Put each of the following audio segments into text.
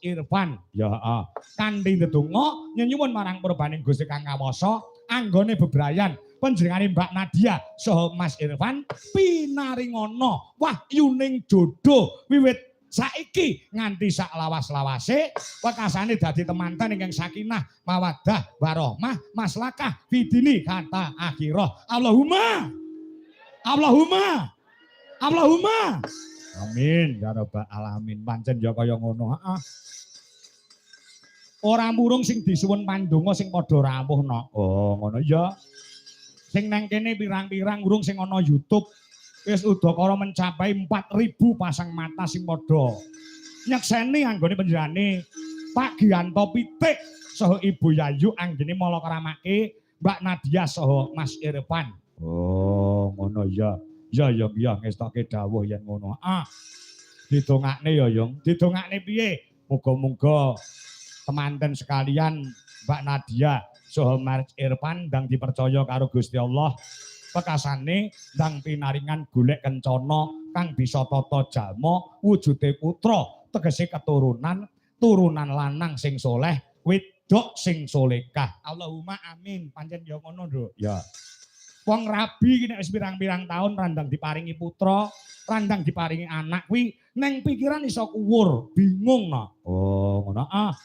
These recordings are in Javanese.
Irfan. Ya heeh. Kanthi ndedonga nyenyuwun marang purbaning Gusti Kang Kawasa anggone bebrayan panjenengane Mbak Nadia saha Mas Irfan pinaringana wahyuning jodoh wiwit saiki nganti sak lawas-lawase, wekasane dadi temanten ingkang sakinah mawaddah warahmah maslakah fidini kata akhirah. Allahumma Allahumma Allahumma amin ya rabbal alamin. Pancen ya kaya ngono. Heeh, ora murung sing disuwun pandonga sing padha rawuh no. Oh ngono ya, sing nang kene pirang-pirang urung sing ana YouTube wis udakara mencapai 4000 pasang mata sing padha nyekseni anggone panjenengane Pak Gianto Pitik saha Ibu Yayu anggene malakaramake Mbak Nadia saha Mas Irfan. Oh, ngono ya. Ya ya ya ngestoke dawuh yen ngono. Ah. Didongakne ya, Yung. Didongakne piye? Muga-muga temanten sekalian Mbak Nadia saha Mas Irfan ndang dipercaya karo Gusti Allah. Pekasane ndang pinaringan golek kencana kang bisa tata jalma wujude putra, tegese keturunan, turunan lanang sing soleh, wedok sing solehah. Allahumma amin. Pancen ya ngono, Nduk. Ya. Wong rabi iki nek wis pirang-pirang taun ra ndang diparingi putra, ra ndang diparingi anak kuwi neng pikiran iso kuwur, bingung no. Oh, ngono ah.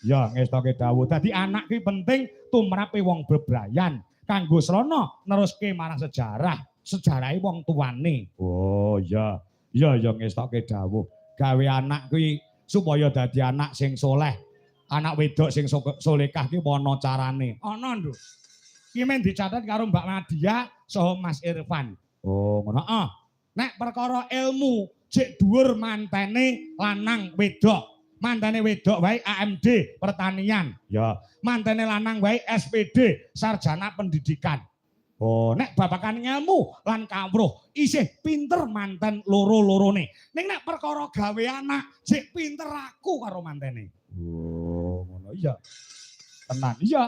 Ya ngestoke dawuh. Dadi anak kuwi penting tumrape wong bebrayan kanggo srana neruske marang sejarah, sejarahe wong tuane. Oh iya. Iya ya ngestoke dawuh. Gawe anak kuwi supaya dadi anak sing soleh, anak wedok sing solehah ki ana carane. Ana, Nduk. Iki men dicatet karo Mbak Nadia saha Mas Irfan. Oh, ngono ah. Nek perkara ilmu jek dhuwur mantene lanang wedok. Mantene wedok wae AMD pertanian. Ya, mantene lanang wae SPD sarjana pendidikan. Oh, nek babakan ngelmu lan kawruh isih pinter manten loro-lorone. Ning nek perkara gawe anak jek pinter aku karo mantene. Oh, ngono iya. Tenan iya.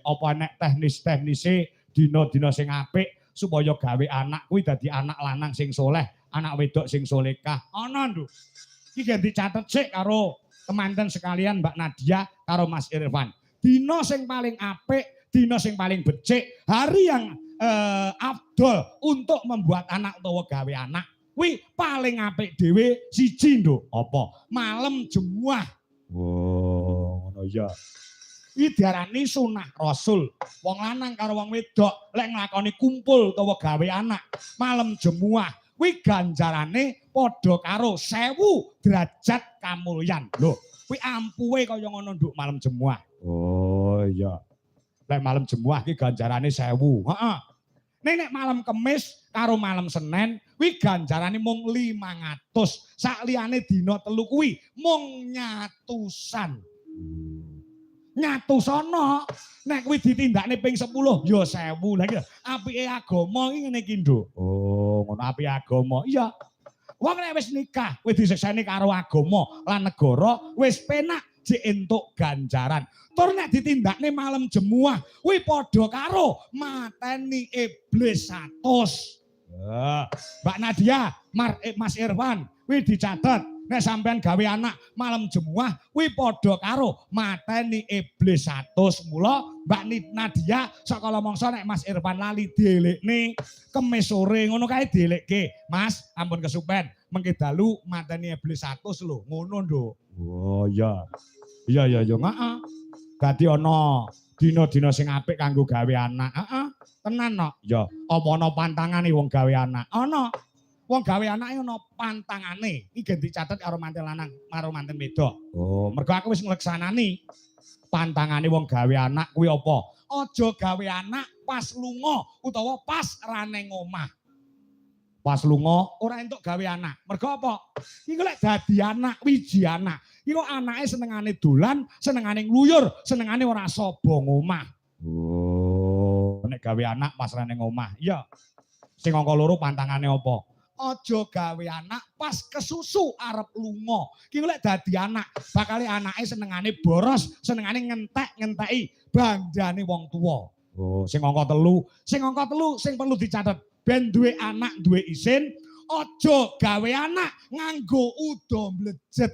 Apa nek teknis-teknise dina-dina sing apik supaya gawe anak kuwi dadi anak lanang sing soleh, anak wedok sing solehah. Ana, Nduk. Iki gen dicatet sik karo temanten sekalian Mbak Nadia karo Mas Irfan. Dina sing paling apik, dina sing paling becik, hari yang afdol untuk membuat anak utawa gawe anak kuwi paling apik dhewe siji, Nduk. Apa? Malam Jemuah. Oh, ngono ya. Iki diarani sunah Rasul. Wong lanang karo wong wedok lek nglakoni kumpul utawa gawe anak malam Jemuah kuwi ganjarane padha karo 1000 derajat kamulyan. Lho, kuwi ampuhe kaya ngono, Nduk, malam Jemuah. Oh iya. Lek malam Jemuah ki ganjarane 1000. Heeh. Ning nek malam Kemis karo malam Senen kuwi ganjarane mung 500. Sakliyane dina telu kuwi mung nyatusan. Nyatusana nek kuwi ditindakne ping 10 ya 1000. Lah iki apike agama iki ngene iki, Nduk. Oh, ngono apike agama. Iya. Wong nek wis nikah, wis disekseni karo agama lan negara, wis penak jek entuk ganjaran. Tur nek ditindakne malam Jemuah, kuwi padha karo mateni iblis 100. Ya, Mbak Nadia, Mas Irfan, kuwi dicatet. Nek sampean gawe anak malam Jemuah, kuwi padha karo mateni iblis 100. Mula Mbak Nadia sakala mangsa nek Mas Irfan lali dielikne Kemis sore ngono kae dielikke. Mas, ampun kesupen, mengke dalu mateni iblis 100 lho. Ngono, Nduk. Oh iya. Iya iya iya, heeh. Dadi ana dina-dina sing apik kanggo gawe anak. Heeh. Tenan no. Ya, apa ana pantangane wong gawe anak? Ana. Wong gawe anake ana pantangane. Iki gen dicatet karo manten lanang, karo manten wedok. Oh, mergo aku wis ngleksanani pantangane wong gawe anak kuwi apa? Aja gawe anak pas lunga utawa pas ra neng omah. Pas lunga ora entuk gawe anak. Mergo apa? Iki lek dadi anak, wiji anak. Iki kok anake senengane dolan, senengane ngluyur, senengane ora saba ngomah. Oh, nek gawe anak pas ra neng omah. Iya. Sing angka loro pantangane apa? Aja gawe anak pas kesusu arep lunga. Ki lek dadi anak, bakale anake senengane boros, senengane ngentek-ngenteki bandane wong tuwa. Oh, sing angka telu, sing angka telu sing perlu dicatet. Ben duwe anak duwe isin, aja gawe anak nganggo uda mlejet.